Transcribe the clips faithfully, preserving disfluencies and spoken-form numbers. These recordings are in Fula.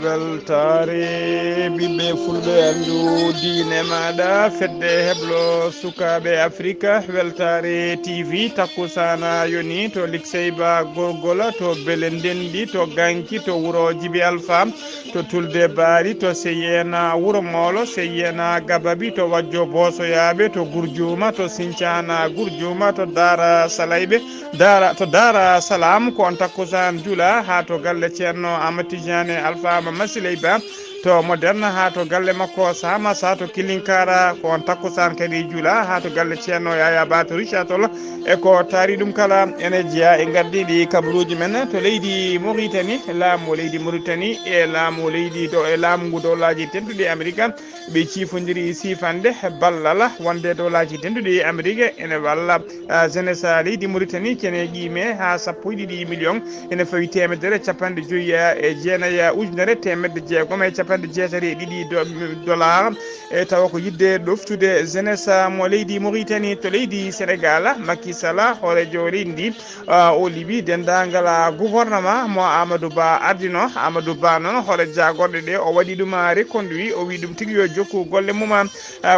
Weltaare ɓiɓɓe fulɓe, anndu diine maaɗa, fedde heblo sukaaɓe Afrika, weltaare T V, takkusaana yoni to Likseyba Gorgola, to Bele Ndenndi, to Ganki, to wuro Jibi Alfa, to Tulde Baari, to Seyena Wuro Moolo, Seyena Gababi, to Wajjo Boosoyaaɓe, to Gurjuuma, to Sincana Gurjuuma, to Daara Salayɓe, Daara, to Daara Salaam, ko on takkusaan jula haa to galle Ceerno Ahmad Tijaani Alfa Ahmad Masiley Ba, to Moderne haa to galle makko Samasa to Kilinkara, ko on takkusaan kadi jula haa to galle Ceerno Yaya Ba to Richard Toll. E ko taari ɗum kala, ene jeyaa e ngardiiɗi kabaruuji men to leydi Mauritanie, laamu leydi Mauritanie e laamu leydi do-, e laamu ngu dowlaaji dentuɗi Amerika. Ɓe ciifondiri siifande ballal wonde dowlaaji dentuɗi Amerika ene walla, ah, jeunesse leydi Mauritanie, kene qiime haa sappo e ɗiɗi million, ene fawi teemedere capanɗe joyi e jeenayi ujunere teemedde jeegom e capanɗe jeetati e ɗiɗi do-, dollar. E tawa ko yiɗde ɗoftude jeunesse mo leydi Mauritanie to leydi Sénégal. Macky Sall, hooreejo leydi ndi, ah, o liɓi denndaangal, ah, gouvernement mo Amadou Ba ardino. Amadou Ba noon, hoore jaagorɗe ɗe, o waɗi ɗum, ah, reconduit. O wi ɗum tigi yo jokku golle mum, ah,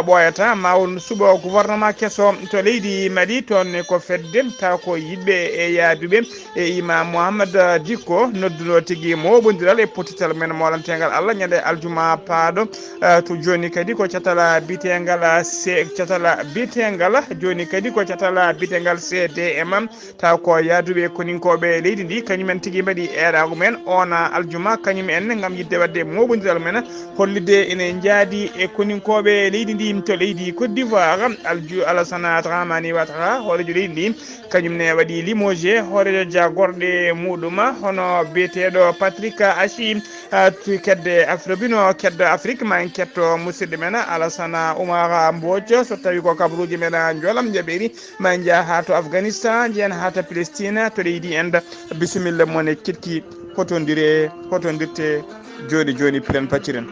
ɓooyata. Ma won suɓo gouvernement keso to leydi Mali, toon ne ko fedde, taw ko yiɗɓe e yaaduɓe e Imam Mohamed Dicko, nodduno tigi mooɓondiral e pottital men moolanteengal Allah ñande aljuma paaɗo. Ah, to jooni kadi ko catala biteengal, ah, se-, catala biteengal, jooni kadi ko catala biteengal C D M. Taw ko yaaduɓe koninkooɓe leydi ndi, kañumen tigi mbaɗi eeraango men oon aljuma, kañum en ngam yiɗde waɗde mooɓondiral men, hollitde ene njaadi e koninkooɓe leydi ndi to leydi Côte d'Ivoire. Alju-, Alassane Dramane Ouattara, hooreejo leydi ndi, kañum ne waɗi limogé hooreejo jaagorɗe muɗum, hono biyeteeɗo Patrick Achi, ah, to kedde Af-, robino kedde Afrique. Ma en ketto musidɗo men Alassane Oumar Mbodj, so tawi ko kabaruuji men njolam jaɓeeri. Ma en njah haa to Afghanistan, njeyen haa to Palestine, to leydi Inde. Bisimilla mon e keɗki, hotondire, hotondirte, jooni jooni piren pacciren.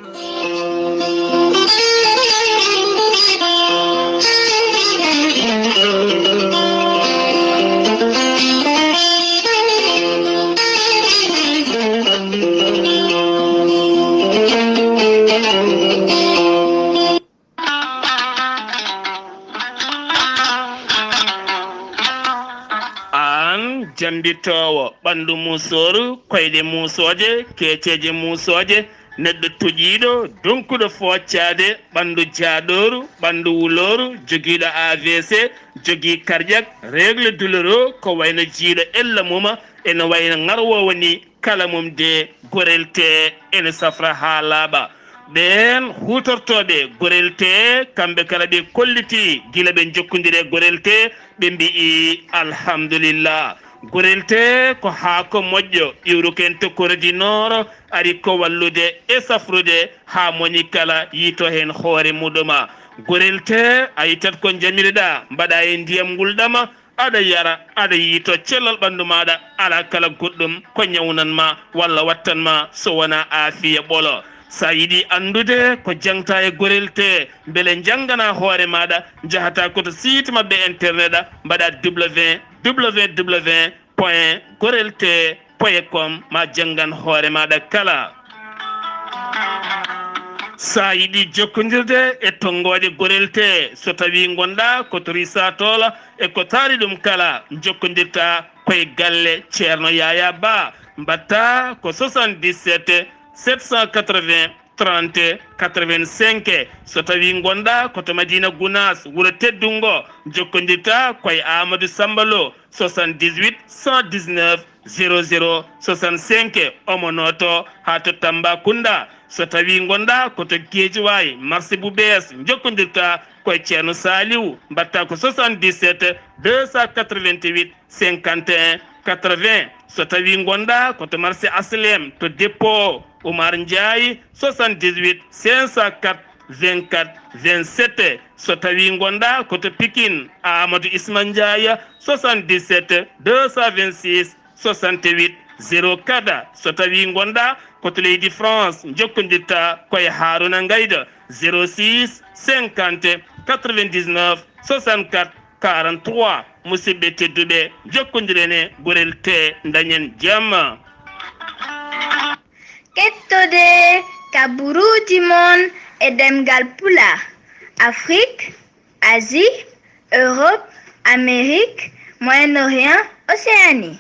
Aan jammbitoowo ɓanndu muusooru, koyɗe muusooje, keeceeje muusooje, neɗɗo toƴiiɗo, donkuɗo fooccaade, ɓanndu jaaɗooru, ɓanndu wulooru, jogiiɗo A V C, jogii cardiaque, règle douloureux, ko wayno jiiɗo ella mum, ene wayno ŋarwoowo ni, kala mum de gorel tee ene safra haa laaɓa. Ɓeen huutortooɓe gorel tee, kamɓe kala ɓe kollitii gila ɓe njokkondiri e gorel tee, ɓe mbiyi alhamdulillah. Gorel tee ko haako moƴƴo, iwruken to Corée du Nord, ari ko wallude e safrude haa moni kala yiito heen hoore muɗum. Gorel tee a yittat ko njamiriɗaa, mbaɗaa e ndiyam ngulɗam, aɗa yara, aɗa yiito cellal ɓanndu maaɗa, alaa kala goɗɗum ko ñawnan ma walla wattan ma so wonaa aafiya ɓolo. So a yiɗi anndude ko jaŋta e gorel tee, mbele njannganaa hoore maaɗa, njahataa ko to site maɓɓe internet, mbaɗaa W W W point gorel tee point com, ma janngan hoore maaɗa kala. So a yiɗi jokkondirde e tonngooɗe gorel tee, so tawii ngonɗaa ko to Risatol e ko taari ɗum kala, njokkondirtaa ko e galle Ceerno Yaya Ba. Mbaɗtaa ko soixante-dix-sept, sept cent quatre-vingts, trente, quatre-vingt-cinq. So tawii ngonɗaa ko to Madina Gunaas, wuro teddungo, njokkondirtaa ko e Amadou Samba Lo, soixante-dix-huit, cent dix-neuf, zéro zéro soixante-cinq. Omo nooto haa to Tambacounda. So tawii ngonɗaa ko to Guédiawaye, marché bu bees, njokkondirtaa ko e Ceerno Saliou, mbaɗtaa ko soixante-dix-sept, deux cent quatre-vingt-huit, cinquante et un, quatre-vingts. So tawii ngonɗaa ko to marché H L M, to dépôt Oumar Ndiaye, soixante-dix-huit, cinq cent quatre, vingt-quatre, vingt-sept. So tawii ngonɗaa ko to Pikine, Amadou Isma Ndiaye, soixante-dix-sept, deux cent vingt-six, soixante-huit, zéro quatre. So tawii ngonɗaa ko to leydi France, njokkondirtaa ko e Harouna Ngaïda, zéro six, cinquante, quatre-vingt-dix-neuf, soixante-quatre, quarante-trois. Musidɓe tedduɓe, njokkondiren e gorel tee, ndañen jam. Kettode kaburuuji mon e ɗemngal Pulaar, Afrik, Asie, Europe, Amérique, Moyen-Orient, Océanie.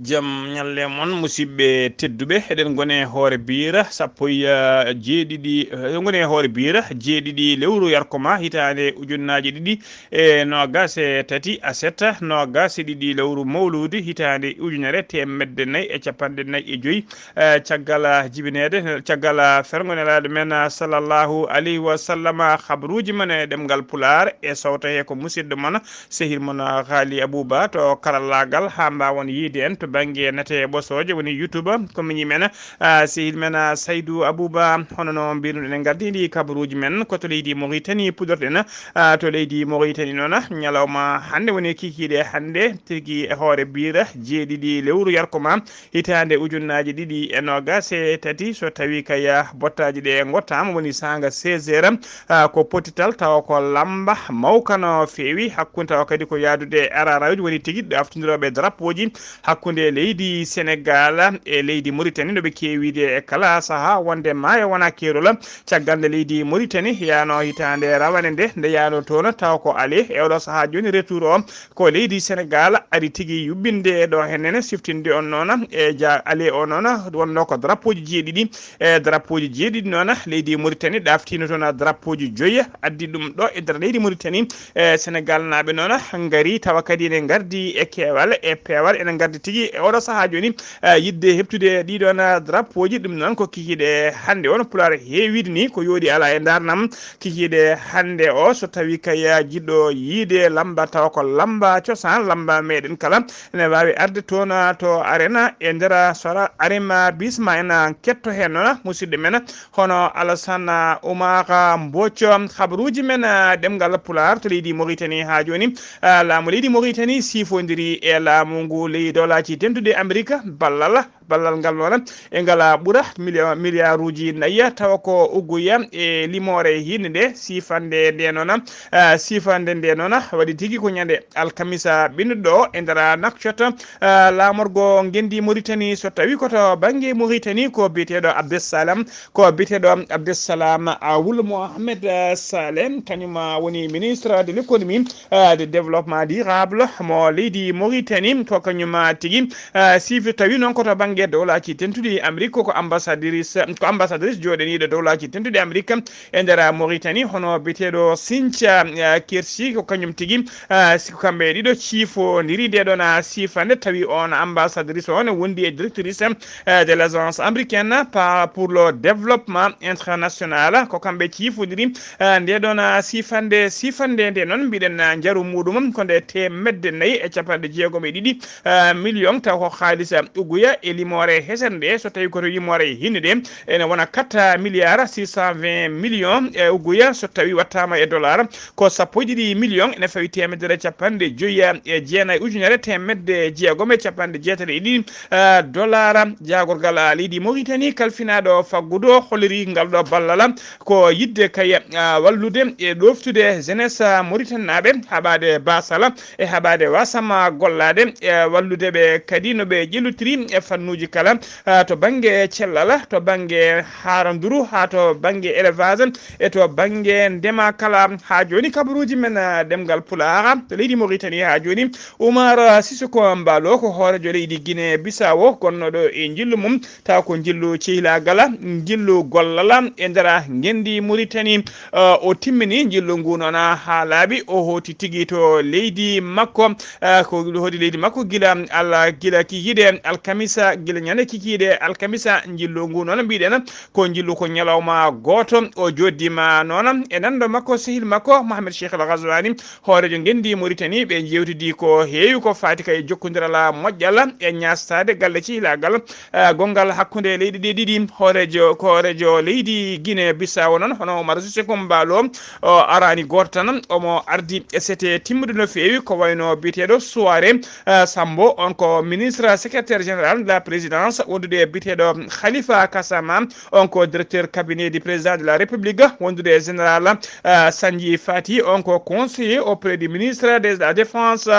Jam ñalle mon, musidɓe tedduɓe. Eɗen ngoni e hoore biira sappo e, eh, jeeɗiɗi, eh, eɗen ngoni e hoore biira jeeɗiɗi lewru yarkoma hitaande ujunnaaji ɗiɗi e noogas e tati, aset, noogas e ɗiɗi lewru mawluudi hitaande ujunere teemedde nayi e capanɗe nayi e joyi, eh, caggal, ah, jibineede, caggal, ah, fergo Nelaaɗo men, ah, sallallahu alayhi wa sallam, ah, habruuji mon e ɗemngal Pulaar e sowto he ko musidɗo mon, sehil mon, ah, Haali Abuba to karallaagal, haa mbaawon yiide en to bannge nate ɓosooje woni YouTube, ko miñi men, ah, sehil men, ah, Saydu Abuba. Hono no mbiruɗen en ngardi ndi kabaruuji men ko to leydi Mauritanie puɗorɗen, ah, to leydi Mauritanie noon, ñalawma hannde woni kikiiɗe hannde tigi e hoore biira jeeɗiɗi lewru yarkoma hitaande ujunnaaji ɗiɗi e noogas e tati, so tawii kay bottaaji ɗe ngottaama, woni saanga seize heures, ah, ko pottital tawa ko lamba mawka no feewi hakkunde, tawa kadi ko yaadude e ararayuuji woni tigi ɗaftindirooɓe drapeauji hakkunde leydi Senegal e leydi Mauritanie, no ɓe keewiide e kala sahaa wonde maayo wona keerol. Caggal nde leydi Mauritanie yaano hitaande rawane nde, nde yaano toon tawa ko aller, e oɗo sahaa jooni retour o ko leydi Senegal ari tigi yuɓɓinde ɗo hennene siftinde on noon e ja aller o noon wonno ko drapeauji jeeɗiɗi. E drapeauji jeeɗiɗi noon leydi Mauritanie ɗaftino toon drapeauji joyi, addi ɗum ɗo e nder leydi Mauritanie. E Senegal naaɓe noon ngari tawa kadi ene ngardi e keewal e peewal, ene ngardi tigi e oɗo sahaa jooni, eh, yiɗde heɓtude ɗiɗon drapeauji. Ɗum noon ko kikiiɗe hannde on Pulaar heewiide ni ko yooɗi alaa e ndarnam. Kikiiɗe hannde o so tawi kay jiɗɗo yiide lamba tawa ko lamba cosaan, lamba meɗen kala, ene waawi arde toon to arena e nder sora arima bisma en ketto heen noon musidɗo men hono Alassane Oumar Mbodj. Habaruuji men, ah, ɗemngal Pulaar to leydi Mauritanie haa jooni. Ah, laamu leydi Mauritanie siifondiri e laamu ngu ley dowlaaji dentuɗi Amerik ballal, ballal ngal noon e ngala ɓura milio-, miliyaaruuji nayi, tawa ko uguya e limoore hiinde nde siifande nde noon, ah, siifande nde noon waɗi tigi ko ñande alkamisa ɓennuɗo e nder Nouakchott, ah, laamorgo ngenndi Mauritanie, so tawi ko to bannge Mauritanie ko biyeteeɗo Abdessalam, ko biyeteeɗo Abdessalam, ah, Wul Mohamed, ah, Saleh, kañum, ah, woni ministre de l'économie, ah, de développement durable mo leydi Mauritanie, ko kañum, ah, tigi, ah, siifi. Tawi noon ko to bannge dowlaaji dentuɗi Amerik, ko ambassadrice, ko ambassadrice jooɗaniiɗo dowlaaji dentuɗi Amerik e nder Mauritanie, hono biyeteeɗo Cynthia, ah, Kersi, ko kañum tigi, ah, si ko kamɓe ɗiɗo ciifondiri nde ɗon, ah, siifande, tawi on ambassadrice on wondi e directrice, ah, de l'agence américaine pa-, pour le développement international. Ko kamɓe ciifondiri, ah, nde ɗon, ah, siifande, siifande nde noon mbiɗen, ah, njaru muɗum ko nde teemedde nayi e capanɗe jeegom e ɗiɗi, ah, million, taw ko haalis, ah, uguya e limoore hesere nde, so tawi ko to limoore hinnde nde, ene wona quatre milliards six cent vingt millions e uguya, so tawi wattaama e dollar, ko sappo e ɗiɗi millions ene fawi teemedere capanɗe joyi e jeenayi ujunere teemedde jeegom e capanɗe jeetati e ɗiɗi, ah, dollar. Jaagorgal, ah, leydi Mauritanie kalfinaaɗo faggudu holliri ngal ɗo ballal ko yiɗde kay, ah, wallude e ɗoftude jeunesse, ah, Mauritanie naaɓe, haɓaade basal e haɓaade wasama gollaade, e wallude ɓe kadi no ɓe ƴellitiri e fannuuji kala, ah, to bannge cellal, to bannge haaranduru, haa to bannge élevage, e to bannge ndema kala. Haa jooni kabaruuji men, ah, ɗemngal Pulaar to leydi Mauritanie haa jooni, Oumar, ah, Sissoko Embaló ko hooreejo leydi Guinée Bissau gonnooɗo e njillu mum, taw ko njillu cehilagal, njillu gollal e nder ngenndi Mauritanie. Ah, o timmini njillu ngu noon haa laaɓi, o hooti tigi to leydi makko. Ah, ko hooti leydi makko gila Allah, gila kikiiɗe alkamisa, gila ñande kikiiɗe alkamisa. Njillu ngu noon mbiɗen ko njillu ko ñalawma gooto. O jooɗdiima noon e nanndo makko, sehil makko Mohamed Cheikh El Ghazouani, hooreejo ngenndi Mauritanie. Ɓe njeewtidi ko heewi ko faati kay jokkondiral moƴƴal e ñaastaade galle cehilagal, eh, gonngal hakkunde leyɗe ɗe ɗiɗi. Hooreejo, ko hooreejo leydi Guinée Bissau noon, hono Oumar Sissoko Embaló, o araani gooto tan, omo ardi e sete timmuɗe no feewi, ko wayno biyeteeɗo Souare, eh, Sambo, on ko ministre secrétaire général de la présidence, wondude e biyeteeɗo Khalifa Gassama, on ko directeur cabinet du président de la République, wondude e général, eh, Sanji Fati, on ko conseiller auprès du ministre de la défense.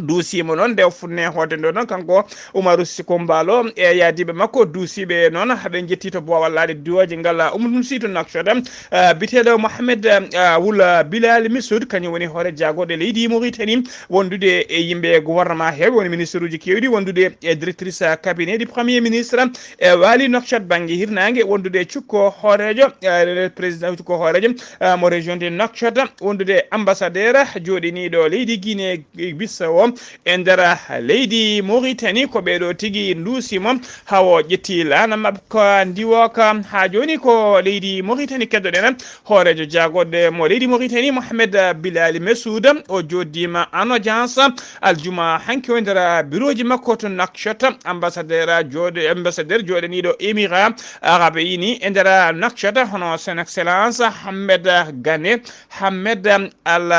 Duusiima noon nde o funne hoode ndo noon, kanko Umaru Siko Mbaalo e yaadiiɓe makko duusiiɓe noon, haɓe njetti to boowal laaɗe duwaaji ngal, Umar Musi to Nouakchott. Eh, biteeɗo Mohamed, eh, Wul Bilal Misud, kañum woni hoore jaagorɗe leydi Mauritanie, wondude e yimɓe gouvernement heewɓe, woni ministre uji keewɗi, wondude e directrice cabinet du premier ministre, e waali Nouakchott bannge hirnaange, wondude e cukko hooreejo, eh, président cukko hooreejo, eh, mo région de Nouakchott, wondude e ambassadeur jooɗiniiɗo leydi Guinée Bissau e nder leydi Mauritanie. Ko ɓeeɗo tigi nduusi mo haa o ƴetti laana makko ndiwooka. Haa jooni ko leydi Mauritanie keddoɗen hooreejo jaagorɗe mo leydi Mauritanie, Mohamed Bilali Messoud. O jooɗdiima en audience aljuma hanki o nder birooji makko to Nouakchott. Ambassadeur jooɗe-, ambassadeur jooɗaniiɗo Émirats Arabes Unis e nder Nouakchott, hono son excellence Ahmed Gane Ahmed Al,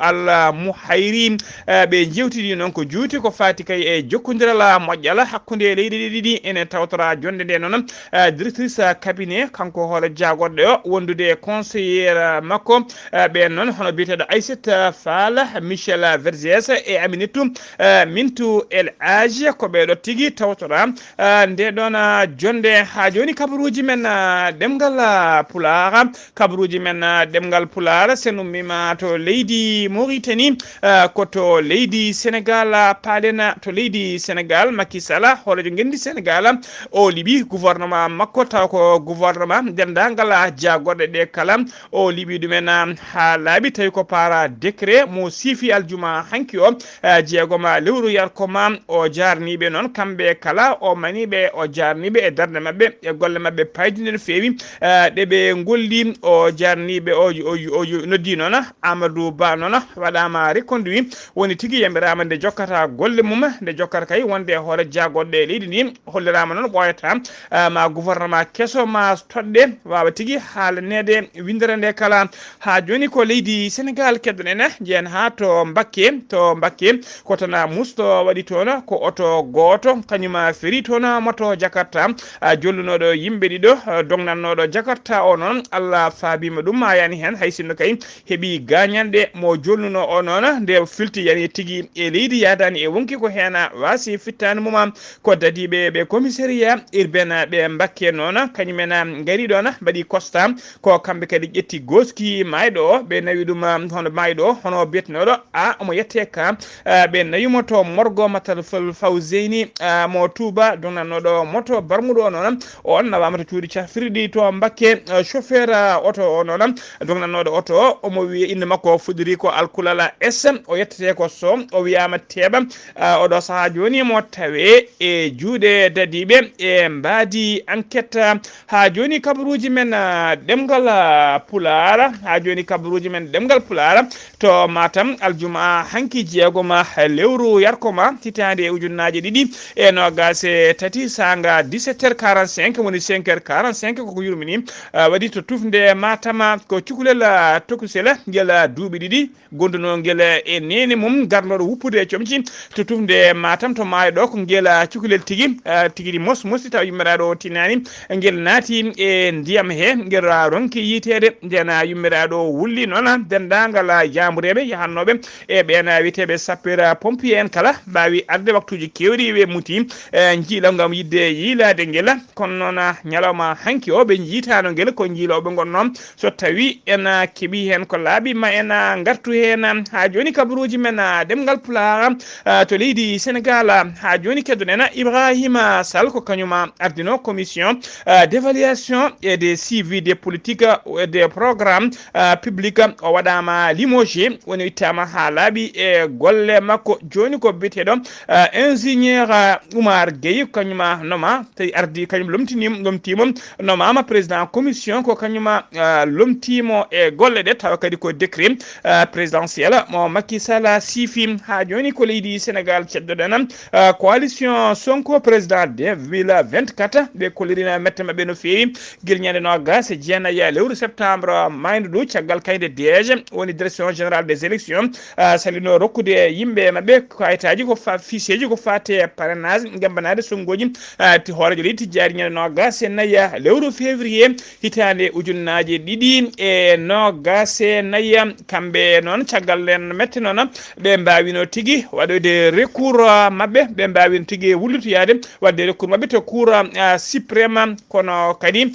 Al Muhayri. Eh, ɓe njewtidi noon ko juuti ko faati kay e jokkondiral moƴƴal hakkunde leyɗe ɗe ɗiɗi. Ene tawtora jonde nde noon, eh, directrice cabinet, kanko hoore jaagorɗe o, wondude e conseillère makko, eh, ɓeen noon hono biyeteeɗo Aissata Fall, Michel Vergès e Aminatu, eh, Mintu El Hadj. Ko ɓeeɗo tigi tawtora, eh, nde ɗoon, eh, jonde. Haa jooni kabaruuji men, eh, ɗemngal, eh, Pulaar, kabaruuji men, eh, ɗemngal Pulaar, sen ummiima to leydi Mauritanie, eh, ko to leydi Sénégal, eh, paalen to leydi Sénégal. Macky Sall, hooreejo ngenndi Sénégal, o liɓi gouvernement makko, taw ko gouvernement denndaangal, eh, jaagorɗe ɗe kala. O liɓi ɗumen, eh, haa laaɓi, tawi ko para décret mo siifi aljuma hanki o, eh, jeegoma lewru yarkoma. O jaarniiɓe noon kamɓe kala, o maniiɓe, o jaarniiɓe e darnde maɓɓe, e golle maɓɓe paayɗinɗe no feewi, eh, ɗe ɓe ngolli. O jaarniiɓe, o, o, o noddi noon Amadou Ba noon, waɗaama reconduit, woni tigi yamiraama nde jokkata golle mum, nde jokkata kay wonde hoore jaagorɗe leydi ndi. Holliraama noon ɓooyata, eh, ma gouvernement keso ma toɗɗe waawa tigi haalaneede winndere nde kala. Haa jooni ko leydi Sénégal keddoɗen, njehen haa to Mbakke. To Mbakke ko tan musto waɗi toon, ko oto gooto kañum feri toon moto Jakarta, a, jolnunooɗo yimɓe ɗiɗo, a, dognannooɗo Jakarta o noon, Allah faabiima ɗum, maayaani heen, hay sinno kay heɓi gaañanɗe. Mo jolnunoo o noon, nde filti yani tigi e leydi, yaadaani e wonki, ko heen waasi fittaandu mum. Ko dadiiɓe ɓe commissariat urbain ɓe Mbakke noon, kañum en ngari ɗoon, mbaɗi constat. Ko kamɓe kadi ƴetti gooski maayɗo o, ɓe nawi ɗum, um, hono maayɗo o, hono biyetenooɗo A, omo yettee ka, uh, ɓe nawi mo to morgo Matal Fal Fawzeyni, uh, mo Touba, dognannooɗo moto barmuɗo o noon. O on nawaama to cuuɗi cafrirɗi to Mbakke, uh, chauffeur, uh, oto o noon, dognannooɗo oto o, omo wiya innde makko fuɗɗori ko Alkulala S, o yettetee ko Sow, o wiyaama Teeɓa. Uh, oɗo sahaa jooni mo tawee e juuɗe dadiiɓe e mbaadi enquête. Haa jooni kabaruuji men, ah, ɗemngal, ah, Pulaar, haa jooni kabaruuji men ɗemngal Pulaar to Matam, aljuma hanki jeegoma lewru yarkoma, hitaande ujunnaaje ɗiɗi e noogaas e tati, saanga dix-sept heures quarante-cinq, woni cinq heures quarante-cinq, koko yurmini, ah, waɗi to tufnde Matam, ko cukalel, ah, tokusel, ngel, ah, duuɓi ɗiɗi, gondunoo ngel e neene mum, garlooɗo wuppude e comci to tufnde Matam to maayo ɗo, ko ngel, ah, cukalel tigi, ah, tigi ɗi mos mosi, taw yummiraaɗo o tinaani. Ngel naati e ndiyam he, ngel, ah, ronki yiiteede, nden, ah, yummiraaɗo o wulli noon, ah, denndaangal, ah, jaambureeɓe yahannooɓe e ɓeen, ah, wiyeteeɓe sapeur, ah, pompier en kala mbaawi arde waktuuji keewɗi ɓe muti, eh, njiila ngam yiɗde yiilaade ngel. Kono noon, ah, ñalawma hanki o ɓe njiitaano ngel, ko njiilooɓe ngonnoo. So tawi en, ah, keɓi heen ko laaɓi, ma en, ah, ngartu heen, ah, haa jooni kabaruuji men, ah, ɗemngal Pulaar, ah, to leydi Senegaal, ah, haa jooni keddoɗen, ah, Ibrahima Sall, ko kañum, ah, ardinoo commission, ah, d'évaluation et de suivi des politiques, ah, et des programmes, ah, publics. O waɗaama limogé, woni ittaama haa laaɓi e golle makko. Jooni ko biyeteeɗo, ah, ingénieur, ah, Oumar Gueye, kañum, ah, noma, tawi ardi, kañum lomtini, lomtiimo, nomaama président commission, ko kañum, ah, lomtiimo e golle ɗe, tawa kadi ko décret, ah, présidentiel mo Macky Sall siifi. Haa jooni ko leydi Senegaal ceddoɗen, ah, coalition Sonko président deux mille vingt-quatre, ɓe kollirina mette maɓɓe no feewi, gila ñande noogaas e jeenayi lewru septembre maayndo ɗo, caggal kay nde D G, woni direction générale des élections, ah, salino rokkude yimɓe maɓɓe kayitaaji ko fa-, ficheeji ko faati e parrainage, ngembanaade sonngooji, ah, ti hooreejo leydi Tijjaani ñande noogaas e nayi lewru février hitaande ujunnaaje ɗiɗi e noogaas e nayi. Kamɓe noon, caggal nden mette noon, ɓe mbaawi no tigi waɗoyde recours maɓɓe, ɓe mbaawi no tigi wullutoyaade waɗde recours maɓɓe to cour suprême. Kono kadi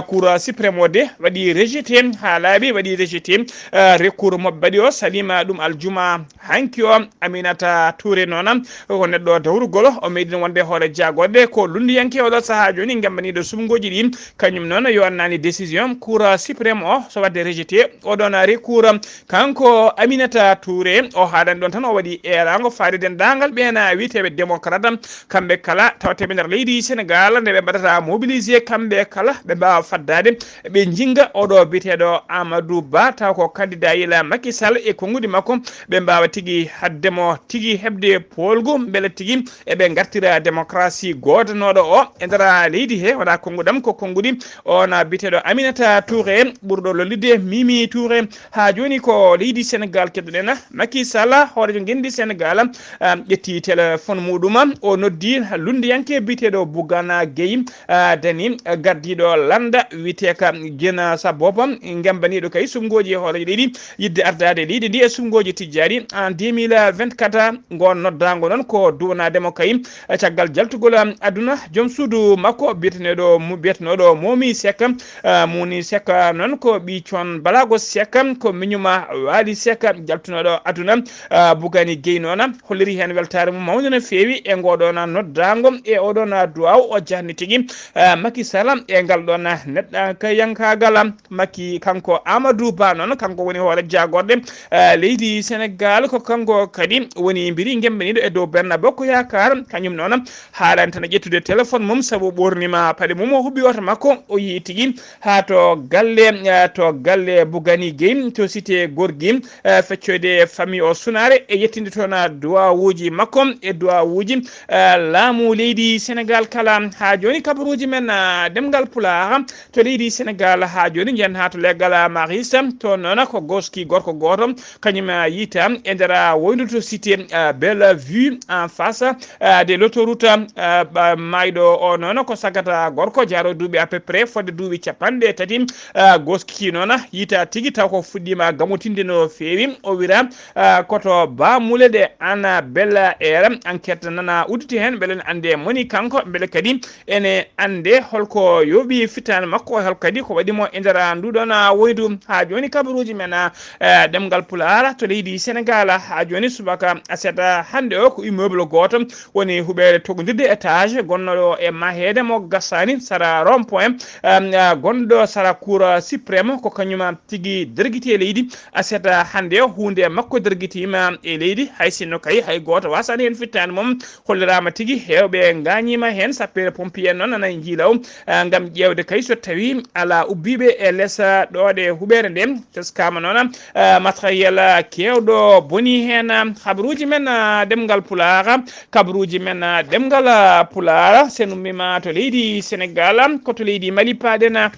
cour suprême o de waɗi rejeté, haa laaɓi waɗi rejeté recours mo ɓe mbaɗi o. Salima ɗum aljuma hanki o, Aminata Touré noon ko neɗɗo dawrugol, o meeɗino wonde hoore jagorɗe, ko lunndiyanke oɗo sahaa jooni ngembaniiɗo suɓngooji ɗi, kañum noon yo annani décision cour suprême o so waɗde rejeté oɗon recours. Kanko Aminata Touré o haalani ɗon tan, o waɗi eeraango faade denndaangal ɓeen wiyeteeɓe démocrate, kamɓe kala tawteeɓe nder leydi Sénégal, nde ɓe mbaɗata mobilisé kamɓe kala ɓe mbaawa faddaade, ɓe njinga oɗo biyeteeɗo Amadou Ba, taw ko candidat yila Macky Sall e konnguɗi makko, ɓe mbaawa tigi haɗde mo tigi heɓde poolgu, mbele tigi eɓe ngartira démocratie goodanooɗo o e nder leydi he. Wonaa konnguɗam, ko konnguɗi on biyeteeɗo Aminata Touré, ɓurɗo lollidde Mimi Touré. Haa jooni ko leydi Sénégal keddoɗen. Macky Sall, hooreejo ngenndi Sénégal, ah, ƴetti téléphone muɗum, o noddi lunndiyanke biyeteeɗo Bougane Gueye, ah, Dany, ah, gardiiɗo lannda wiyeteeka Dieng Sabob, ngembaniiɗo kay suɓngooji e hooreejo leydi, yiɗde ardaade leydi ndi e suɓngooji tijjaaɗi en deux mille vingt-quatre. Ngoon noddaango noon ko duwanaade mo kay, eh, caggal jaltugol, um, aduna, joom suudu makko biyeteneɗo mu-, biyetenooɗo Momi Seck, uh, Muni Seck, uh, noon ko ɓii coon Balago Seck, ko miñuma Waali Seck, jaltunooɗo aduna, uh, Bugani Gueye noon holliri heen weltaare mum mawnde no feewi e ngooɗoon noddaango e oɗoon duwaaw o jahni tigi, uh, Macky Sall e ngal ɗoon neɗɗankayankaagal. Macky kanko Amadou Ba noon, kanko woni hoore jaagorɗe, eh, leydi Sénégal. Ko kanko kadi woni mbiri ngembaniiɗo e dow Benno Bokk Yaakaar. Kañum noon haalani tan e ƴettude téléphone mum, sabu ɓoornima paɗe mum, o huɓɓi oto makko, o yehi tigi haa to galle, eh, to galle Bougani Gueye, to cité Gorgui, eh, feccoyde famille o sunaare e yettinde toon duwawuuji makko e duwawuuji, eh, laamu leydi Sénégal kala. Haa jooni kabaruuji men, eh, ɗemngal Pulaar, to leydi Sénégal haa jooni, njiyen haa to leggal Maris, toon noon ko gooski gorko gooto, kañum yiita e nder woyndu to cité, ah, Bellevue, en face, ah, de l'autoroute, ah, ba-, maayɗo o noon ko sagata gorko, jaaro duuɓi à peu près fodde duuɓi capanɗe tati, ah, gooski noon yiita tigi, taw ko fuɗɗiima gamotinde no feewi, o wira, ah, koto Bamule de Anna Bella Air. Enquête nana udditi heen, mbele ne annde moni kanko, mbele kadi ene annde holko yooɓi fittaandu makko, hol kadi ko waɗi mo e nder nduɗon woydu. Haa jooni kabaruuji men, eh, ɗemngal Pulaar to leydi Sénégal. Haa jooni subaka aset hannde o ko immeuble gooto woni huɓeere togondirde étage gonnooɗo e maheede mo gasaani sara rond point, em, eh, gonɗo sara cour suprême, ko kañum tigi dergiti e leydi. Aset hannde o huunde makko dergitiima e leydi, hay sinno kay hay gooto waasaani heen fittaandu mum. Holliraama tigi heewɓe ngaañiima heen, sappeere pompier noon nana e njiilaw, ah, ngam ƴeewde kay so tawii alaa ubbiiɓe e les, ah, ɗooɗe huɓeere nde. Teskaama noon, ah, matériel, ah, keewɗo bonii heen, ah, habaruuji men, ah, ɗemngal Pulaar, kabaruuji men, ah, ɗemngal, ah, Pulaar, sen ummiima to leydi Sénégal, ko to leydi Mali paaɗen, ah,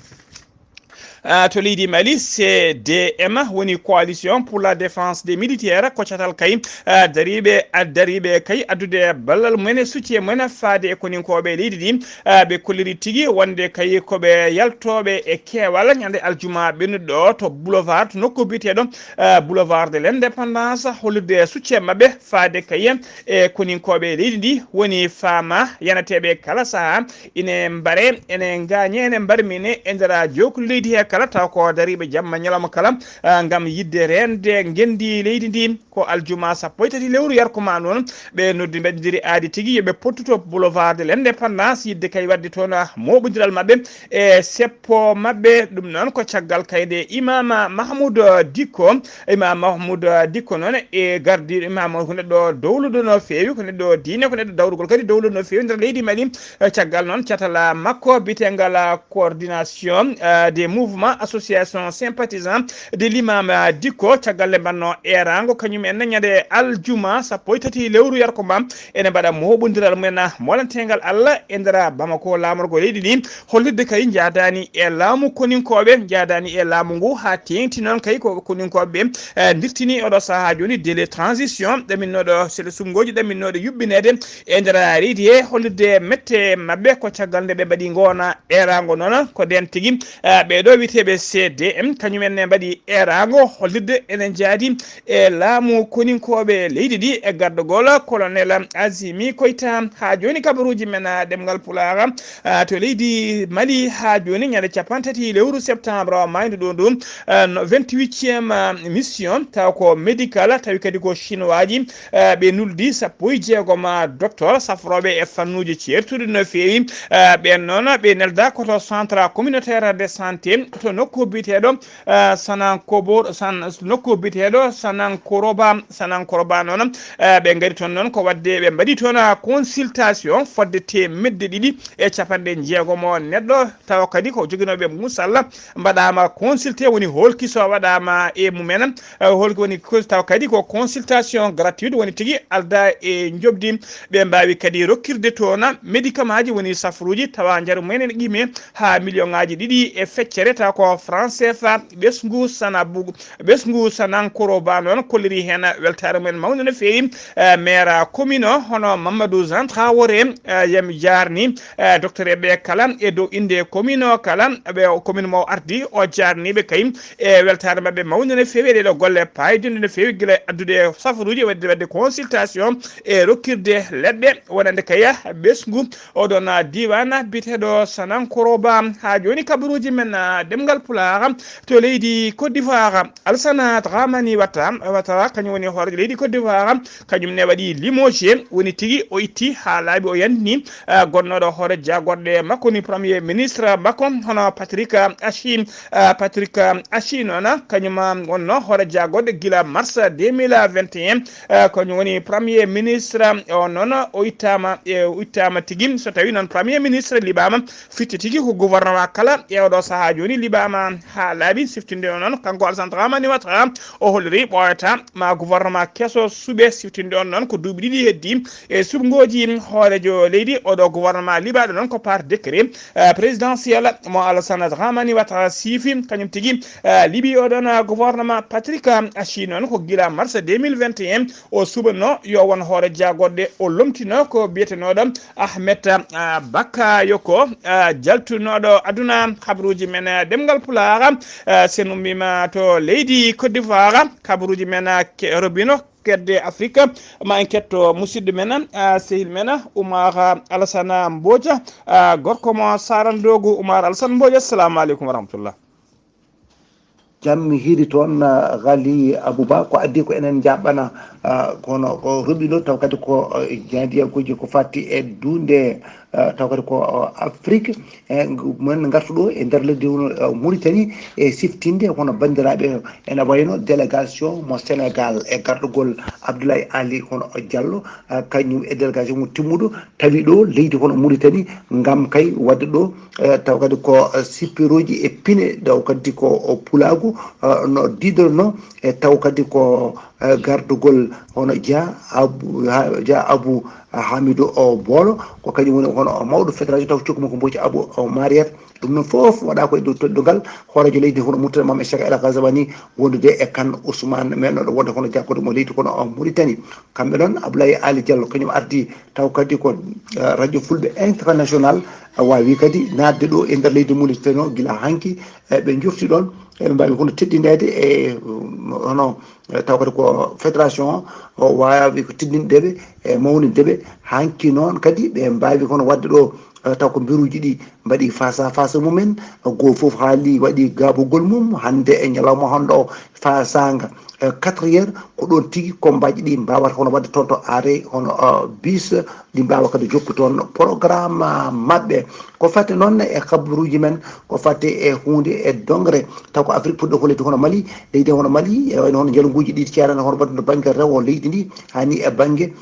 ah, to leydi Mali, C D M woni Coalition pour la Défense des Militaires, ko catal kay, ah, dariiɓe, ah, dariiɓe kay addude ballal mumen e soutien mumen faade e koninkooɓe leydi ndi. Ah, ɓe kolliri tigi wonde kay ko ɓe yaltooɓe e keewal ñande aljuma ɓennuɗo to boulevard, to nokku biyeteeɗo, ah, Boulevard de l'Indépendance, hollirde soutien maɓɓe faade kay e koninkooɓe leydi ndi. Woni faama yanateeɓe kala sahaa ine mbare, ene ngaañe, ene mbarmine e nder jookli leydi he kala, taw ko dariiɓe jamma ñalawma kala, ah, ngam yiɗde reende ngenndi leydi ndi. Ko aljuma sappo e tati lewru yarko ma noon, ɓe noddi mbeɗondiri aadi tigi yo ɓe pottu to boulevard de l'Indépendance, yiɗde kay waɗde toon, ah, mooɓondiral maɓɓe e seppo maɓɓe. Ɗum noon ko caggal kayde Imam Mahmoud Dikko. Imam Mahmoud Dikko noon e gardiiɗo Imam, ko neɗɗo dowluɗo no feewi, ko neɗɗo diine, ko neɗɗo dawrugol kadi dowluɗo no feewi nder leydi Mali. Eh, caggal noon catal makko biyetengal coordination, eh, des mouvements associations sympathisants de l'imam, eh, Dikko, caggal nde mbanno eeraango kañum en ñande aljuma sappo e tati lewru yarko ma, ene mbaɗa mooɓondiral mumen molantengal Allah e nder Bamako, laamorgo leydi ndi, hollirde kay njaadaani e laamu koninkooɓe, njaadaani e laamu ngu, haa teeŋti noon kay ko koninkooɓe ɓe, eh, ndirtini oɗo sahaa jooni délai transition ɗaminnooɗo sele suɓngooji, ɗaminnooɗo yuɓɓineede e nder leydi he, hollirde mette maɓɓe ko caggal nde ɓe mbaɗi ngoona eeraango noon. Ko ndeen tigi, eh, ɓeeɗo wiyte T B C D M, kañum en ne mbaɗi eeraango hollirde ene njaadi e laamu koninkooɓe leydi ndi e gardagol colonel Azimi Koyta. Haa jooni kabaruuji men, ah, ɗemngal Pulaar, ah, to leydi Mali haa jooni ñande capanɗe tati lewru septembre maaydu ɗo ndu, ah, no vingt-huitième, ah, mission taw ko médical, tawi kadi ko chinois ji, ah, ɓe nuldi sappo e jeegom, ah, docteur safrooɓe e fannuuji ceertuɗi no feewi. Ah, ɓeen noon ɓe nelda ko to centre communautaire de santé to nokku biyeteeɗo, ah, Sanankobo, San-, nokku biyeteeɗo Sanankoroba, Sanankoroba noon, ah, ɓe ngari toon noon ko waɗde ɓe mbaɗi toon, ah, consultation fodde teemedde ɗiɗi e capanɗe jeegom neɗɗo, tawa kadi ko joginooɓe musalla mbaɗaama consulté, woni holkiso waɗaama e mumen, ah, holki woni ko tawa kadi ko consultation gratuite woni tigi alda e njoɓdi. Ɓe mbaawi kadi rokkirde toon médicament ji woni safruuji tawa njaru mumen ene qime haa million ŋaaji ɗiɗi e feccere taw ko franc C F A. Ɓesngu Sanabu, ɓesngu Sanankoroba noon kolliri heen weltaare mumen mawnde no feewi. Eh, maire commune o, hono Mamadou Jean Traoré, eh, yami jaarni, eh, docteur e ɓe kala e dow innde commune o kala, ɓe o commune mo ardi o jaarni ɓe kay e weltaare maɓɓe mawnde no feewi e ɗeɗo golle paayodinɗe no feewi gila e addude safaruuji e waɗde, waɗde consultation e rokkirde leɗɗe wonande kaya ɓesngu oɗon, ah, diiwaan biyeteeɗo Sanankoroba. Haa jooni kabaruuji men, ah, ɗemngal Pulaar to leydi Côte d'Ivoire, Alassane Dramane Ouattara, Ouattara kañum woni hooreejo leydi Côte d'Ivoire, kañum ne waɗi limogé, woni tigi o itti haa laaɓi o yandini, ah, gonnooɗo hoore jaagorɗe makko ni premier ministre makko, hono Patrick Achi, ah, Patrick Achi noon, kañum, ah, wonno hoore jaagorɗe gila mars deux mille vingt et un, eh, kañum woni premier ministre, o noon o ittaama, e o ittaama tigi. So tawii noon premier ministre liɓaama, fitte tigi ko gouvernement kala e oɗo sahaa jooni liɓaama haa laaɓi. Siftinde o noon, kanko Alassane Dramane Ouattara, o holliri ɓooyata ma gouvernement keso suɓe. Siftinde on noon ko duuɓi ɗiɗi heddi e suɓngooji hooreejo leydi. Oɗo gouvernement liɓaaɗo noon ko par décret, eh, présidentiel mo Alassane Dramane Ouattara siifi, kañum tigi, eh, liɓi oɗon, eh, gouvernement Patrick Achi noon ko gila mars deux mille vingt et un o suɓanno yo won hoore jaagorɗe, o lomtino ko biyetenooɗo Ahmed, ah, Bakayoko, ah, jaltunooɗo aduna. Habaruuji men, ah, ɗemngal Pulaar, ah, sen ummiima to leydi Côte d'Ivoire. Habaruuji men, ah, ke-, robino kedde Afrique, ma en ketto musidɗo men, ah, sehil men, Oumar Alassane Mbodja, ah, gorko mo Sarandoogu. Oumar Alassane Mbodja, assalamu aleykum wa rahmatullah. Jam hiiri toon, ah, Ghali Abouba, ko addi ko enen njaɓɓana, ah, kono ko roɓiɗo taw kadi ko, ah, jaadiyaguji ko fatti e dunde, ah, taw kadi ko, ah, Afrique, e ngu-, men ngartu ɗo e nder leddi, ah, Mauritanie e siftinde kono banndiraaɓe ene wayno délégation mo Sénégal e gardugol Abdoulaye Ali kono Diallo, ah, kañum e délégation mo timmuɗo tawi ɗo leydi kono Mauritanie ngam kay waɗde ɗo eh, taw kadi ko, eh, sippiruuji e pine, taw kadi ko, o, pulaagu, eh, no diidorno, e taw kadi ko, eh, gardugol hono Dia Abu, ha, Dia Abu Hamidou o Boolo, ko kañum woni hono o mawɗo fédération taw cukko makko Mbooji Abu o Mariat. Ɗum noon fof waɗa ko e dow teddungal hooreejo leydi hono Murtada Mame Cheikh El Ghazouani wondude e Kan Ousmane men ɗo wonde hono jaggude mo leydi kono o Mauritanie. Kamɓe noon Abdoulaye Ali Diallo kañum ardi taw kadi ko, eh, radio Fulɓe International, eh, waawi kadi naatde ɗo e nder leydi Mauritanie o gila hanki, eh, ɓe njofti ɗoon, eɓe mbaawi kono teddindeede e, um, hono, eh, taw kadi ko fédération o, o waawi ko teddinde ɓe e mawninde ɓe. Hanki noon kadi ɓe mbaawi kono waɗde ɗo, eh, taw ko mbiruuji ɗi mbaɗi face à face mumen, goo fof haali waɗi gaaɓugol mum hannde e ñalawma hannde o fasaanga, eh, quatre heures, ko ɗoon tigi kombaaji ɗi mbaawata hono waɗde toon to arrêt hono, eh, bus, ɗi mbaawa kadi jokku toon programme, ah, maɓɓe. Ko fate noon e kabaruuji men, ko fate e huunde e dongre, taw ko Afrique puɗɗo ko leydi hono Mali, leydi hono Mali, e wayno hono njalnguuji ɗi ceerani hono waɗde no bannge rewo leydi ndi, hani e bannge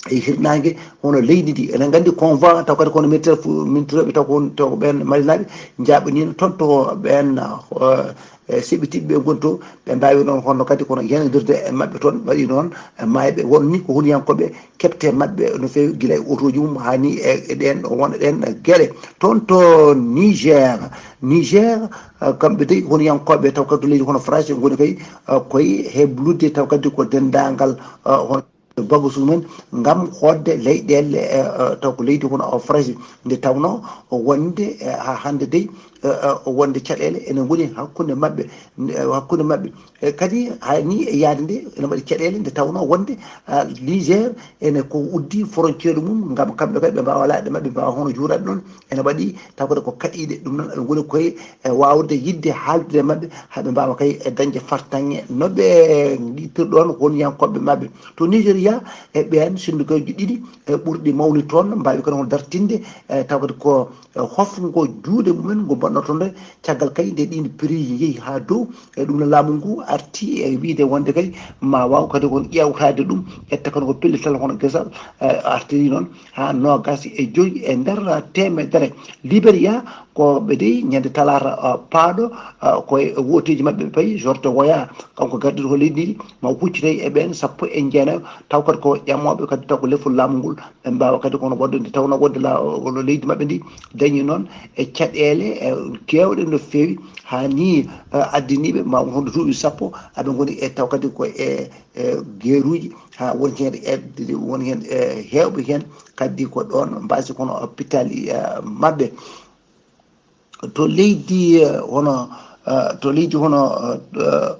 e hirnaange hono leydi ndi. Eɗen nganndi convoi taw kadi kono militaire fu-, militaire ɓe taw ko, taw ko ɓeen malinaaɓe njaɓaniino toon to ɓeen, eh, e seɓɓitiiɓe ɓe ngoni to, ɓe mbaawi noon hono kadi kono yanodirde e maɓɓe toon, waɗi noon e maayɓe won ni ko huniyankooɓe keɓte maɓɓe no feewi gila e otooji mum haa ni e, e ɗeen, won e ɗeen geɗe. Toon to Niger, Niger, eh, kamɓe dey huniyankooɓe taw kadi to leydi hono France ngoni kay, eh, koye heblude taw kadi ko denndaangal, eh, hono babu sumen ngam hoɗde leyɗeele, eh, eh, taw ko leydi kono o Farayse, nde tawnoo o wonde, eh, haa hannde dey, eh, eh, o wonde caɗeele ene ngoni hakkunde maɓɓe, eh, hakkunde maɓɓe. Eh, kadi haa ni e yahde nde ene waɗi caɗeele nde tawnoo wonde, ah, Niger ene ko uddi frontière mum ngam kamɓe kadi ɓe mbaawa laaɗe maɓɓe, mbaawa hono juurade ɗon. Ene waɗi taw kadi ko kaɗiiɗe. Ɗum noon, aɓe ngoni koye e waawde yiɗde haaldude e maɓɓe, haa ɓe mbaawa kay e dañde fartaŋŋe no ɓe ngiɗtirɗoon wonyankooɓe maɓɓe. To Nigeria, e ɓeen sendukaaji ɗiɗi e ɓurɗi mawni toon, mbaawi kadi hono dartinde, e taw kadi ko, e, hofngo juuɗe mumen ngo mbaɗnoo toon nde, caggal kay nde ɗiin prix njehi haa dow, e ɗum no laamu ngu arti e wiyde wonde kay ma waaw kadi kon ƴeewtaade ɗum, ƴetta kadi ko pellital hono gesal, e, artiri noon haa noogaas e joy e nder teemedere. Liberia, ko ɓe dey ñande talaata, ah, paaɗo, ah, ko e wooteeji maɓɓe ɓe payi, George Weah, kanko gardiiɗo ko leydi ndi, ma huccitay e ɓeen sappo e jeenayo, taw kadi ko ƴamooɓe kadi taw ko lefol laamu ngol, ɓe mbaawa kadi kono waɗde nde tawnoo wonde la-, leydi maɓɓe ndi dañi noon e caɗeele, e keewɗe no feewi, haa ni, eh, addaniiɓe ma won hono duuɓi sappo, aɓe ngoni e taw kadi ko e, e geeruuji, haa won heen e, won heen e heewɓe heen kadi ko ɗoon mbaasi kono hôpital, eh, maɓɓe. To leydi, eh, hono, eh, to leydi hono, eh,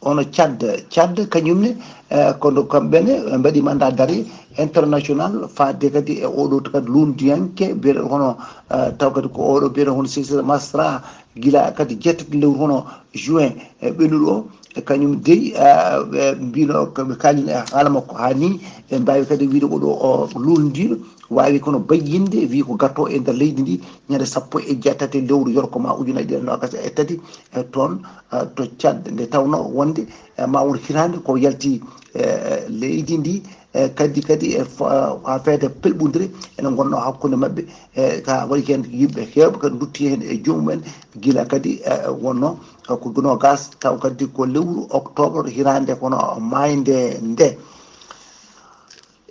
hono Tchad, Tchad kañum ne, eh, kono kamɓe ne ɓe mbaɗi mandat d'arrêt international faade kadi e oɗo to kadi lunndiyanke, mbiyeɗo hono, eh, taw kadi ko oɗo mbiyeɗo hono Cécile Masra, gila kadi jeetati lewru hono juin, eh, ɓennuɗo o, e kañum dey, eh, ɓe mbino ko ɓe kaalino e haala makko haa ni, ɓe mbaawi kadi wiide oɗo o luulndiiɗo, waawi kono bayyinde, wi ko gatto e nder leydi ndi, ñande sappo e jeetati lewru yorko ma ujunaaji ɗiɗi e noogaas e tati, e toon, eh, to Tchad, nde tawnoo wonde, eh, ma won hitaande ko yalti, eh, leydi ndi, eh, kadi, kadi e fa-, haa feede pelɓundire ene ngonnoo hakkunde maɓɓe, eh, ka waɗi heen yimɓe heewɓe kadi ndutti heen e joomum en, gila kadi, eh, wonnoo, eh, ko noogaas, taw kadi ko lewru octobre hitaande kono maaynde nde.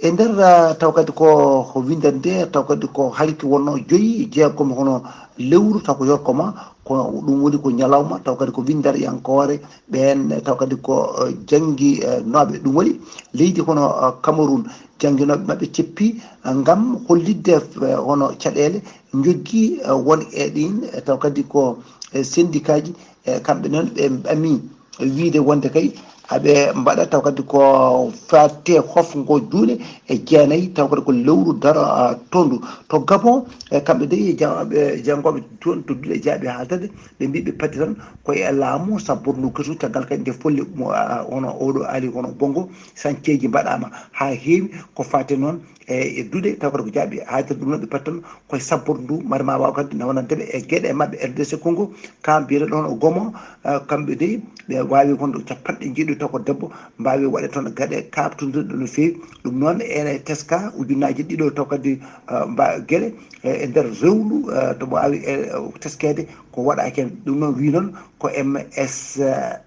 E nder, ah, taw kadi ko, ko winndannde, taw kadi ko hanki wonnoo joyi, jeegom hono lewru, taw ko yorko ma, ko ɗum woni ko ñalawma, taw kadi ko winndaryankoore ɓeen, taw kadi ko, eh, janngi, eh, nooɓe. Ɗum woni leydi hono, eh, Cameroun, jannginooɓe maɓɓe ceppi, eh, ngam hollitde, eh, hono caɗeele njoggi, eh, won e ɗiin, eh, taw kadi ko, eh, sendikaaji, eh, kamɓe noon ɓe ɓami wiide wonde kay aɓe mbaɗa taw kadi ko fatte hofngo juuɗe e jeenayi, taw kadi ko lewru daro, ah, tondu. To Gabon, e kamɓe dey e ja-, ɓe janngooɓe toon to duɗe jaaɓi haaldade, ɓe mbi ɓe pati tan koye e laamu sabbordu kesu, caggal kadi nde folle mo, ah, hono oɗo Ali hono Bongo, sañceeji mbaɗaama haa heewi ko fatte noon e, e duɗe, taw kadi ko jaaɓi haaldere. Ɗum noon ɓe pati tan koye sabbordu ndu, mbaɗa ma waaw kadi nawanande ɓe e geɗe maɓɓe. R D C Congo, ka mbiyeteɗo hono Gomo, eh, kamɓe dey, ɓe waawi wonde capanɗe jeeɗiɗi taw ko debbo, mbaawi waɗde toon gaɗe kaaɓtondirɗe no feewi. Ɗum noon ene teska ujunnaaji ɗiɗo taw kadi, eh, mba-, geɗe, eh, e nder rewlu, eh, to waawi, eh, teskeede ko waɗaaki heen. Ɗum noon wi noon ko M S, eh,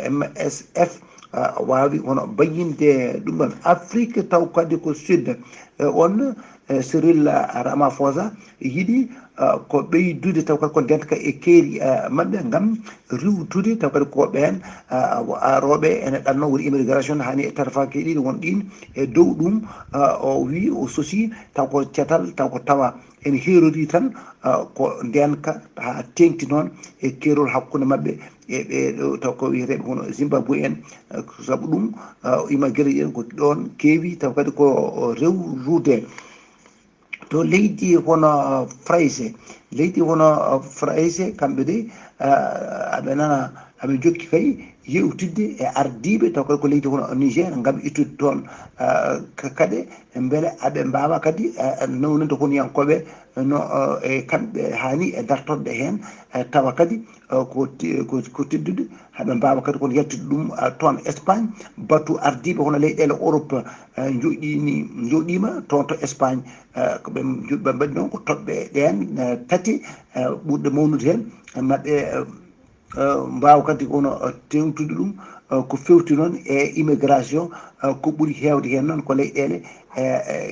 M S F, ah, waawi hono bayyinde ɗum ɗoon. Afrique taw kadi ko Sud, eh, on, eh, Cyril Ramaphosa yiɗi, ah, ko ɓeydude taw kadi ko ndeenka e keeri, ah, maɓɓe ngam riiwtude taw kadi ko ɓeen, ah, arooɓe ene ɗanno woni immigration hani e tarfaaji ɗiɗi won ɗiin e dow ɗum, ah, o wi o sosi taw ko catal taw ko tawa ene heerori tan, ah, ko ndeenka haa teeŋti noon e keerol hakkunde maɓɓe e ɓe ɗo taw ko wiyeteeɓe kono Zimbabwe en, eh, sabu ɗum, eh, immigré en ko ɗoon keewi, taw kadi ko rewrude. To leydi hono, eh, Farayse, leydi hono, eh, Farayse, kamɓe de, eh, aɓe nana, aɓe jokki kay yewtidde e ardiiɓe, taw kadi ko leydi hono Niger, ngam ittude toon, eh, ka-, kaɗe, mbele aɓe mbaawa kadi, eh, nawnande honyankooɓe no, eh, e kamɓe haani e dartorɗe heen, eh, tawa kadi, eh, ko ti-, ko, ko teddude, haɓe mbaawa kadi kono yaltude ɗum, eh, toon Espagne, batu ardiiɓe hono leyɗeele Europe, eh, njoɗiini, njoɗiima toon to Espagne, eh, ko ɓe njo-, ɓe mbaɗi noon ko toɓɓe ɗeen, eh, tati, eh, ɓurɗe mawnude heen, eh, maɓɓe, eh, eh, mbaawa kadi kono, eh, teeŋtude ɗum, Ko fewti noon e immigration, ko ɓuri heewde heen noon ko leyɗeele,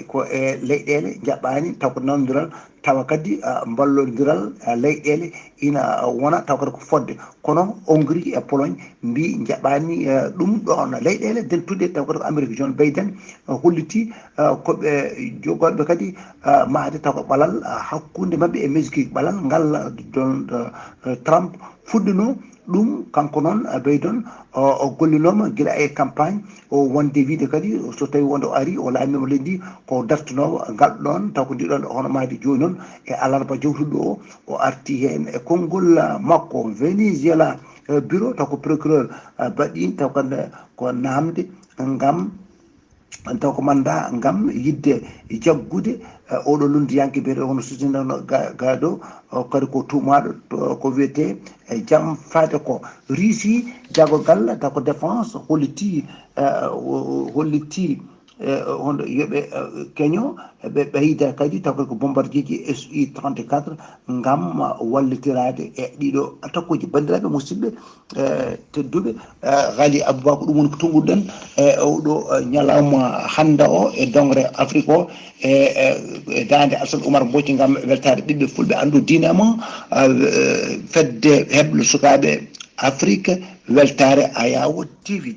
ko e leyɗeele njaɓaani taw ko nanondiral, tawa kadi mballondiral leyɗeele ina wona taw kadi ko fodde. Kono Hongrie e Pologne mbi njaɓaani ɗum ɗoon. Leyɗeele dentuɗe taw kadi ko Amérique Joe Biden hollitii ko ɓe jogorɓe kadi mahde taw ko ɓalal hakkunde maɓɓe e Mexique. Ɓalal ngal Donald Trump fuɗɗinoo ɗum, kanko noon Biden o gollinooma gila e campagne o wonde wiide kadi so tawi wonde o ari o laamiima leydi ko dartinoowo ngal ɗoon taw ko ndi ɗoon hono mahdi jooni noon e alarba jawtuɗo o o arti heen e konngol makko Venezuela bureau taw ko procureur baɗɗiin taw ko ko naamde ngam taw ko manda ngam yidde jaggude oɗo lunndiyanke biyeteɗo hono Sutino Gado kadi ko tuumaaɗo ko wiyetee jam faade ko Russie jagogal taw ko défense hollitii hollitii hono yoɓe keño ɓe ɓeyda kadi taw kadi ko bombardieji S U trente-quatre ngam wallitiraade e ɗiɗo attaque uji. Banndiraaɓe musidɓe tedduɓe, Ghali Abouba ko ɗum woni ko tonnguɗen e oɗo ñalawma hannde o e dongre Afrique o e e daande Alsan Oumar Mbodj ngam weltaade ɓiɓɓe fulɓe anndu diine mum fedde heblo sukaaɓe Afrique weltaare Ayawo T V.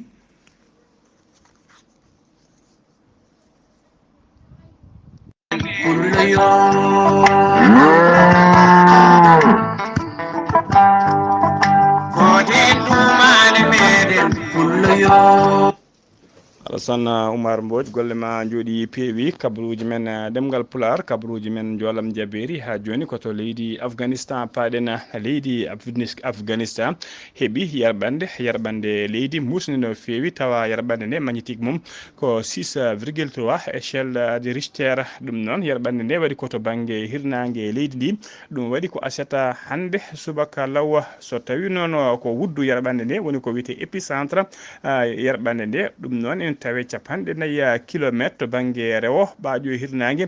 Alassane Oumar Mbodj, golle ma njooɗi peewi. Kabaruuji men ɗemngal Pulaar, kabaruuji men njoolam jabeeri. Haa jooni ko to leydi Afganistan paaɗen. Leydi Afganistan heɓi yerɓande, yerɓande leydi muusnde no feewi, tawa yerɓande nde magnitude mum ko six virgule trois échelle de Richter. Ɗum noon yerɓande nde waɗi ko to bannge hirnaange leydi ndi. Ɗum waɗi ko aset hannde subaka law. So tawi noon ko wuddu yerɓande nde woni ko wiyetee épicentre yerɓande nde, ɗum noon ene tawe capanɗe nayi kilometre to bannge rewo ɓaaƴo hirnaange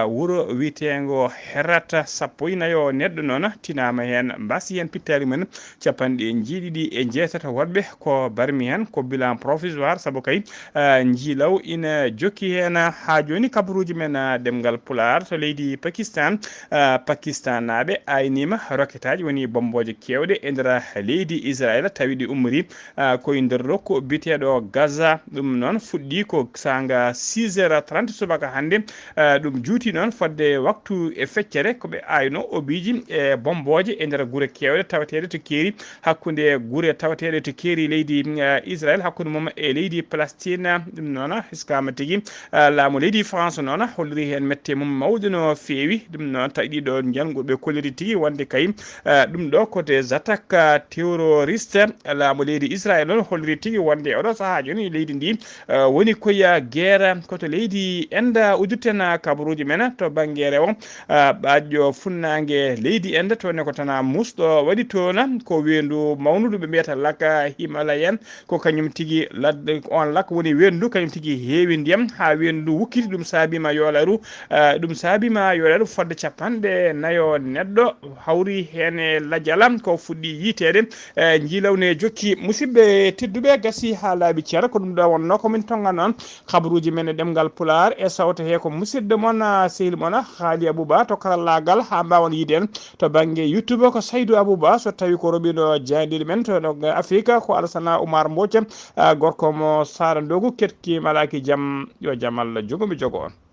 wuro wiyeteengo Herat. Sappo e nayo neɗɗo noon tinaama heen, mbasi heen pittaali mum en capanɗe jeeɗiɗi e jeetati woɗɓe ko barmi heen, ko bilan provisoire sabu kay njiilaw ina jokki heen. Haa jooni kabaruuji men ɗemngal Pulaar to leydi Pakistan. Pakistanaaɓe ayniima roketaaji woni bommbooje keewɗe e nder leydi Israel tawi ɗi ummorii ko e nder nokku biyeteeɗo Gaza. Ɗum noon fuɗɗii ko saanga six heures trente subaka hannde. Ɗum juuti noon fodde waktu e feccere ko ɓe ayno obiiji e bommbooje e nder gure keewɗe taweteeɗe to keeri hakkunde gure taweteeɗe to keeri leydi Israel hakkunde mum e leydi Palestine. Ɗum noon hiskaama tigi. Laamu leydi France noon holliri heen mette mum mawɗo no feewi. Ɗum noon tawi ɗiɗo njannguɓe kolliri tigi wonde kay ɗum ɗo ko des attaques terroristes. Laamu leydi Israel noon holliri tigi wonde oɗo sahaa jooni leydi ndi woni koye guerre. Ko to leydi Inde uddirten kabaruuji men to bannge rewo ɓaaƴo funnaange leydi Inde, toon ne ko tana musɗo waɗi toon, ko weendu mawndu ndu ɓe mbiyata Lak Himalayan. Ko kañum tigi ladde, on lak woni weendu ndu, kañum tigi heewi ndiyam haa weendu ndu wukkiti. Ɗum saabiima yoolaaru, ɗum saabiima yoolaaru fodde capanɗe nayo neɗɗo hawri heen e lajal ko fuɗɗi yiyteede. Njiilaw ne jokki. Musidɓe tedduɓe, gasi haa laaɓi cer, ko ɗum ɗo wonnoo ko min tonnganoo on kabaruuji men e ɗemngal Pulaar e sawto he ko musidɗo mon, sehil mon Haali Abouba to karallaagal haa mbaawon yiyde en to bannge YouTube ko Saydou Abouba, so tawi ko roɓiɗo jaayndiiɗo men to Afrique ko Alassana Oumar Mbodj, gorko mo Sara Ndogu, ketki malaaki jam, yo jam Allah jogo mi jogo on.